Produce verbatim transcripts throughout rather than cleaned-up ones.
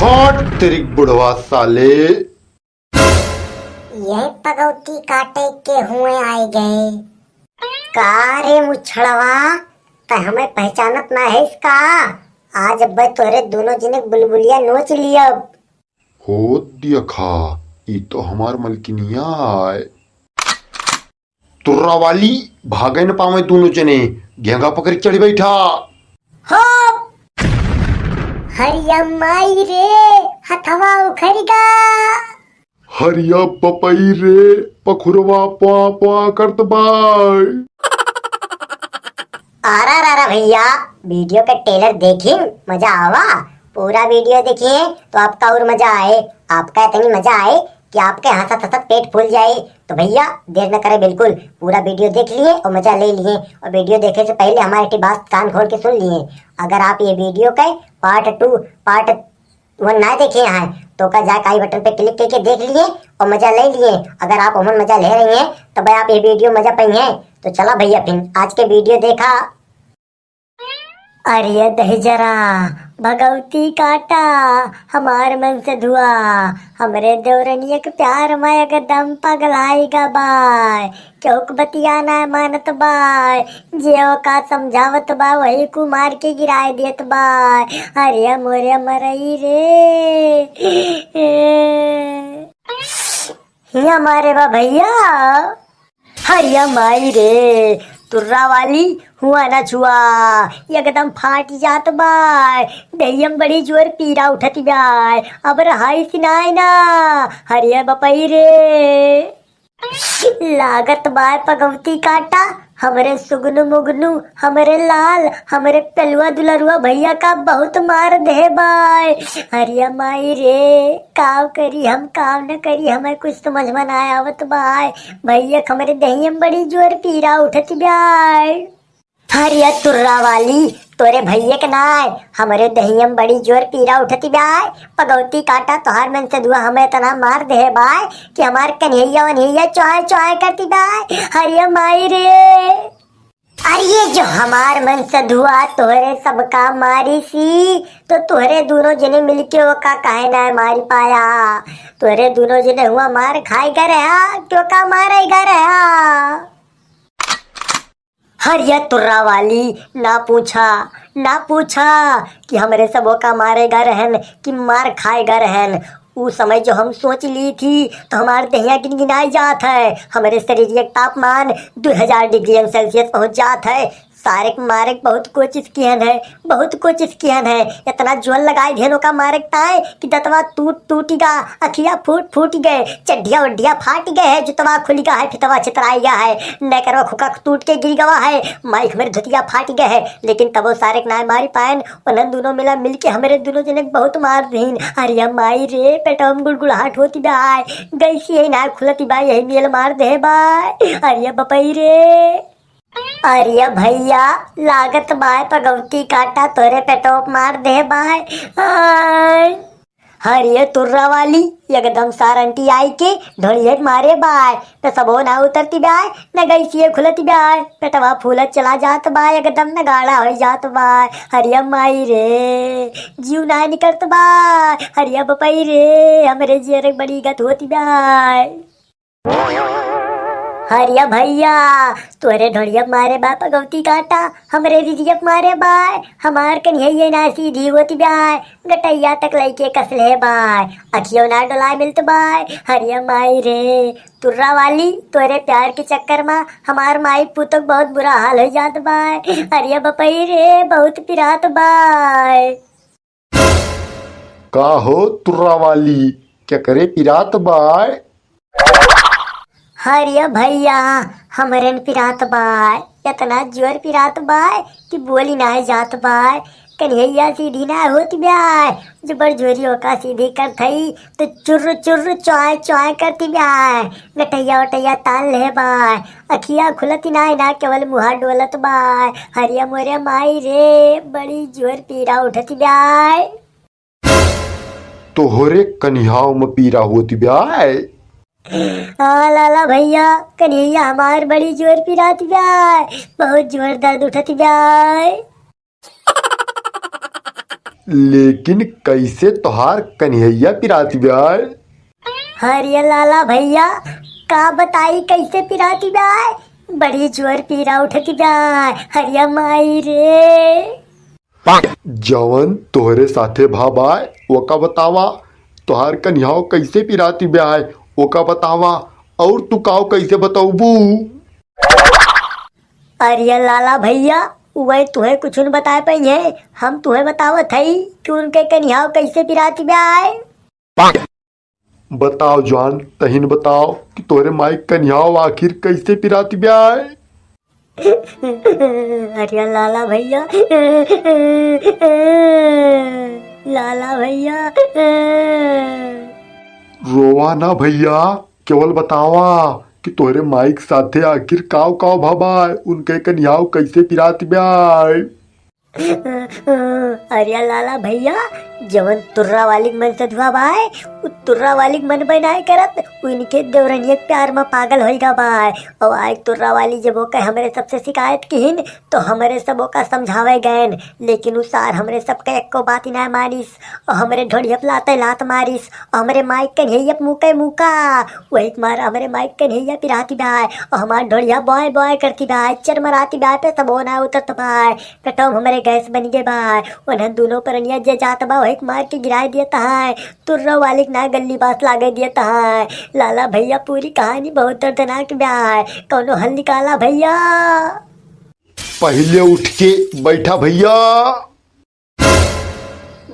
हट तेरी बुढ़वा साले। यही पगौती काटे के हुए आए गए। का रे मुछड़वा, तै हमें पहचानत ना है इसका? आज अब तोरे दोनों जने बुलबुलिया नोच लियब। हो देखा, ई तो हमार मलकिनिया आए। तुर्रा वाली, भागे न पावे दोनों जने, घेंगा पकड़ के चढ़ बैठा। हो! हरिया माई रे, हथवा उखरिगा। हरिया बपई रे, पखुरवा प्वा प्वा करत बाय। अरे, अरे, अरे भैया, video का trailer देखिन, मजा आवा। पूरा video देखिए तो आपका और मजा आए। आपका इतनी मजा आए कि आपके हंसत हंसत पेट फूल जाए। तो भैया, देर न करें बिल्कुल, पूरा video देख लिए और मजा ले लिए। और video देखे से पहले हमारी बात कान खोल के सुन लिए। अगर आप ये video के part two, part one ना देखे हैं तो का जाके आई button पे click करके देख लिए और मजा ले लिए। अगर आप ओमन मजा ले रही हैं तो भाई आप ये video मजा पाई हैं। तो चला भैया, फिर आज के video देखा। अरे दहिजरा, भगौती काटा, हमार मन से धुआ, हमरे देवरनिया के प्यार में एकदम पगलाइगा बाय। केहू के बतिया ना मानत बाय, जे ओका समझावत बा वही कु मार के गिराए देत बाय। अरे मोरे मरई रे, हिया मारे बा भैया। हरिया माई रे, तुर्रा वाली हुआ ना छुआ, एकदम फाट जात बाय, देहियम बड़ी जोर पीरा उठत बाय, अब रहाई सिनाय ना। हरिया बपई रे, लागत बाय पगौती काटा, हमरे सुगनू मुगनू, हमरे लाल, हमरे पेलुआ दुलरुआ भैया का बहुत मार दे बाय। हरिया माई रे, काव करी हम, काव न करी, हमें कुछ समझ में ना आवत बाय। भैया, हमरे दहिया में बड़ी जोर पीरा उठत बाय। हरिया तुर्रा वाली, तोरे भैया के नाय, हमरे दहिया में बड़ी जोर पीरा उठत बाय। पगौती काटा, तोहार मन से धुआ हमें इतना मार दे बाय कि हमार कन्हैया वन्हैया चोय चोय करती बाय। हरिया माई रे। अरे ये जो हमार मन से धुआ तोहरे सबका मारी सी, तो तोहरे दोनों जने मिलके ओका काहे ना मारी पाया? तोहरे दोनों जने हुआ मार खाए गा रहा, क्यों का मारे गा रहा? हरिया तुर्रा वाली, ना पूछा, ना पूछा कि हमरे सब ओका मारे गा रहन कि मार खाए गा रहन। ऊ समय जो हम सोच ली थी, तो हमार देहिया गिनगिनाई जात है, हमरे शरीर के तापमान दो हजार डिग्री सेल्सियस पहुँच जात है। सारे के मारे के बहुत कोशिश किहन है, बहुत कोशिश किहन है, इतना जोर लगाए धेनो का मारे के ताए कि दतवा टूट टूट गा, अखिया फूट फूट गए, चड्ढिया उड्ढिया फाट गए है, जुतवा खुल गा है, फितवा छितराई गा है, नेकरवा खुका टूट के गिर गवा है, माइक मेरे धुतिया फाट गए है, लेकिन तबो सारे के नाय मारी पाएन। उन्हन दोनों मिला मिल के हमरे दोनों जने के बहुत मार दीन। अरे माई रे, पेटवा में गुड़गुड़ाहट होती बा, गैसी है ना खुलती बा, यही मेल मार दे बा। अरे बपई रे, अरे भैया, लागत बाय पगौती काटा तोरे पेटवा पे मार दे बाय। आय। हरिये तुर्रा वाली, एकदम सारंटी आई के ढोलिये मारे बाय, न सबो ना उतरती बाय, न गैसिये खुलती बाय, पेटवा फूलत चला जात बाय, एकदम न गाढ़ा हो जात बाय। हरिया माई रे, जीव ना निकलत बाय, हरिया बपई रे, हमरे जियर बड़ी गत होती बाय। हरिया भैया, तोरे ढोड़िया मारे बा पगौती काटा, हमरे रिजिया मारे बाय, हमार कन्हैया ना सीधी होती बाय, गटैया तक लइके कसले बाय, अखियो ना डोलाए मिलत बाय। हरिया माई रे, तुर्रा वाली, तोरे प्यार के चक्कर मा हमार माई पुतक बहुत बुरा हाल हो जात बाय। हरिया बपई रे, बहुत पिरात बाय। का हो तुर्रा वाली, केकरे पिरात बाय? हरिया भैया, हमरेन पिरात बाय, इतना जोर पिरात बाय कि बोली नाय जात बाय। कन्हैया सीधी नाय होत बाय, जबर जोरी ओका सीधी करत हई तो चुर्र चुर्र च्वाय च्वाय करती बाय। गटैया वटैया तान ले बाय, अखिया खुलत नाय ना, केवल मुहा डोलत बाय। हरिया मोरे माई रे, बड़ी जोर पीरा उठत बाय। तोहरे कनिहाव म पीरा होत बाय। हाँ लाला भैया, कन्हैया हमार बड़ी जोर पिरात बाय, बहुत जोर दर्द उठत बाय। लेकिन कैसे तोहार कन्हैया पिरात ब्याय? हरिया लाला भैया, का बताई कैसे पिरात ब्याय? बड़ी जोर पीरा उठत ब्याय। हरिया माई रे। जवन तोहरे साथे भा बाय, ओका बतावा, तोहार कन्हैया कैसे पिरात ब्याय, ओका बतावा, और तू काव कैसे बतौबू? अरे लाला भैया, वह तुहे कुछ न बताए पाई है, हम तुहे बतावत हई कि उनके कन्हैया कैसे पिरात ब्याय। बताओ जवान, तहिन बताओ कि तोहरे माई कन्हैया आखिर कैसे पिरात ब्याय। अरे लाला भैया, लाला भैया। रोवा ना भैया, केवल बतावा कि तोहरे माई के साथे आखिर काव काव भा बाय, उनके कन्हैया कैसे पिरात ब्याय। अरे लाला भैया, जवन तुर्रा वाली के मन से धुआ बाय, उ तुर्रा वाली के मन बनाए करत, उ इनके देवरनिया के प्यार में पागल होई गा बाय। और आज तुर्रा वाली जब ओके हमरे सबसे शिकायत किहिन, तो हमरे सब ओका समझावे गएन, लेकिन उ सार हमरे सबके एको बात ही ना मानिस, और हमरे ढोड़िया पे लाते लात मारिस, और हमरे माई कन्हैया पे मुके मुका। वही के मार हमरे माई कन्हैया पिराती बाय, और हमार ढोड़िया बॉय बॉय करती बाय, चरमराती बाय, पे सबो ना उतरत बाय। पेटवा में हमरे गैस बन गे बाय, उन्हन दूनो परनिया जे जात बा, वही के मार के गिराए दियत है। तुर्रा वाली के ना गल्ली बास लागे दियत है। लाला भैया, पूरी कहानी बहुत दर्दनाक बाय, कौनो हल निकाला भैया। पहिले उठ के बैठा भैया।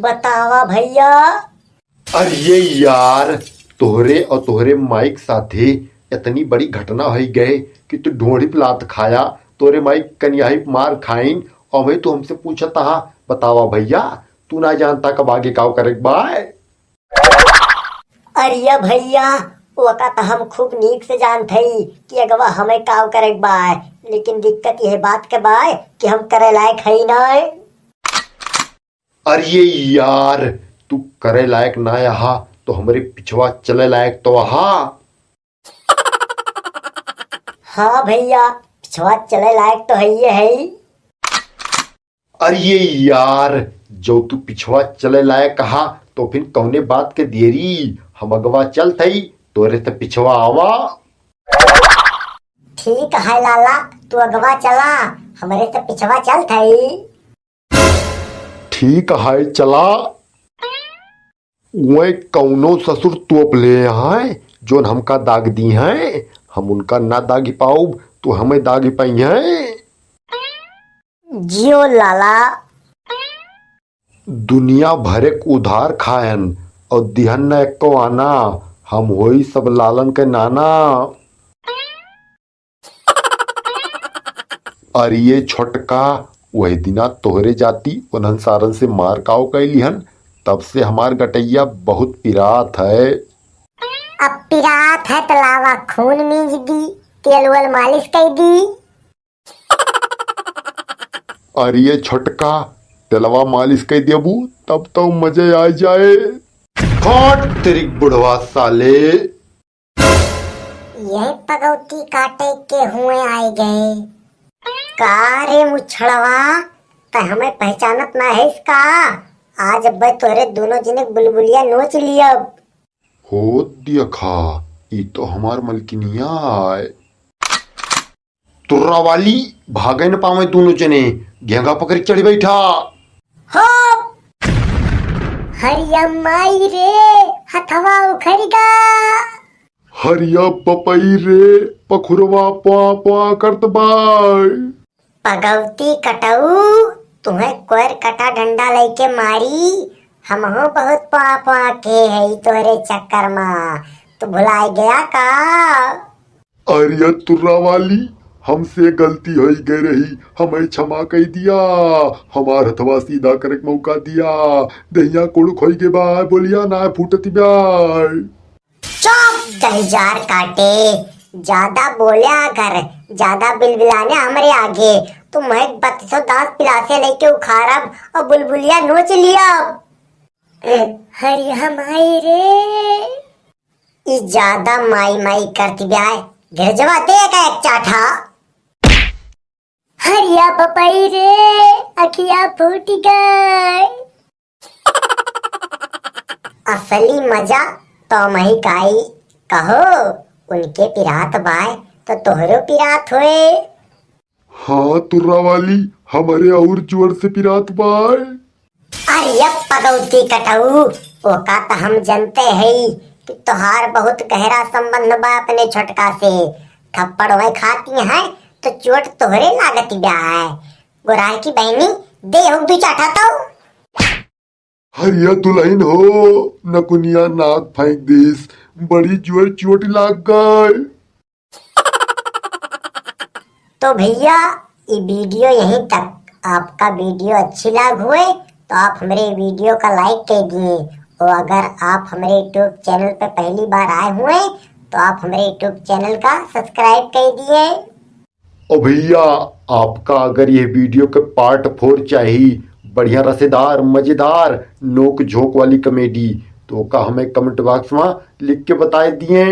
बतावा भैया। अरे यार, तोहरे और तोहरे माई के साथे इतनी बड़ी घटना होई गए कि तू ढोढ़ी पे लात खाया, तोहरे माई कन्हैया पे मार खाइन, और वही तू हमसे पूछत हा। बतावा भैया, तू ना जानता कब आगे काव करे के बाय। अरे भैया, ओका त हम खूब नीक से जानत हई कि अगवा हमें काव करे के बाय, लेकिन दिक्कत यह बात के बाय कि हम करे लायक हई ना। अरे यार, तू करे लायक ना अहा, तो हमरे पिछवा चले लायक तो अहा। हाँ भैया, पिछवा चले लायक तो है ये है। अरे यार, जो तू पिछवा चले लायक अहा, तो फिर कौने बात के देरी, हम अगवा चलत हई, तोरे से पिछवा आवा। ठीक है लाला, तू अगवा चला, हमरे से पिछवा चलत हई। ठीक है, चला। वह कौनो ससुर तोप ले हैं, जोन हमका दाग दी हैं, हम उनका ना दागी पाउब, तो हमें दागी पाई हैं। जियो लाला। दुनिया भरे के उधार खायन और दिहन न एको आना, हम होई सब लालन के नाना। अरे ये छोटका, वही दिना तोहरे जाति उन्हन सारन से मार काव कैली हन, तब से हमार गटैया बहुत पिरात है। अब पिरात है त लावा खून मींज दी, तेल वेल मालिश कर दी। अरे ये छोटका, तेलवा मालिश कर देबू तब तो मजे आ जाए। हट तेरी बुढ़वा साले। यही पगौती काटे के हुए आए गए। का रे मुछड़वा, तै हमें पहचानत ना है इसका? आज अब तोरे दोनों जने बुलबुलिया नोच लियब। हो देखा, ई तो हमार मलकिनिया आए। तुर्रा वाली, भागे न पावे दोनों जने, घेंगा पकड़ चढ़ बैठा। हो! हरिया माई रे, हथवा उखड़ गा। हरिया बपई रे, पखुरवा प्वा प्वा करत बाय। पगौती कटऊ, तुहे कोयर कटा डंडा लइके मारी, हमहू बहुत प्वा प्वा के हई तोहरे चक्कर मा, तू भुलाए गया का? अरे तुर्रा वाली, हमसे गलती होई गई रही, हमें क्षमा कर दिया, हमार हथवा सीधा करे के मौका दिया, दहिया कुड़ुक होई गे बा, बोलिया ना फूटत बा। चुप दहिजार काटे, ज्यादा बोल्या कर, ज्यादा बिलबिलाने हमरे आगे, तो महक बत्तीसों दांत पिलासे लेके उखाड़ब और बुलबुलिया नोच लिया। हरिया माई रे। ई ज्यादा माई माई करती ब्याय, गिरजवा दे का एक चाठा। हरिया बपई रे, अखिया फूट गए। असली मजा तो मही काई कहो, उनके पिरात बाय तो तोहरो पिरात होए। हाँ तुर्रा वाली, हमरे और जोर से पिरात बाय। अरे ये पगौती कटऊ, ओका त हम जनते हई कि तोहार बहुत गहरा संबंध बा अपने छोटका से। थप्पड़ वही खाती है तो चोट तोहरे लागत बा है। गोरार की बहनी, दे हो दू चाटा तो। हरिया दुल्हन हो, नकुनिया नाक फेंक दिस, बड़ी जोर चोट लाग गई। तो भैया, ये वीडियो यहीं तक। आपका वीडियो अच्छी लाग हुए तो आप हमरे वीडियो का लाइक कर दिए, और अगर आप हमरे YouTube चैनल पे पहली बार आए हुए तो आप हमरे YouTube चैनल का सब्सक्राइब कर दिए। ओ भैया, आपका अगर ये वीडियो के पार्ट फोर चाही, बढ़िया रसेदार, मजेदार, नोक झोंक वाली कॉमेडी, तो का हमें कमेंट बॉक्स में लिख के बताए दिए।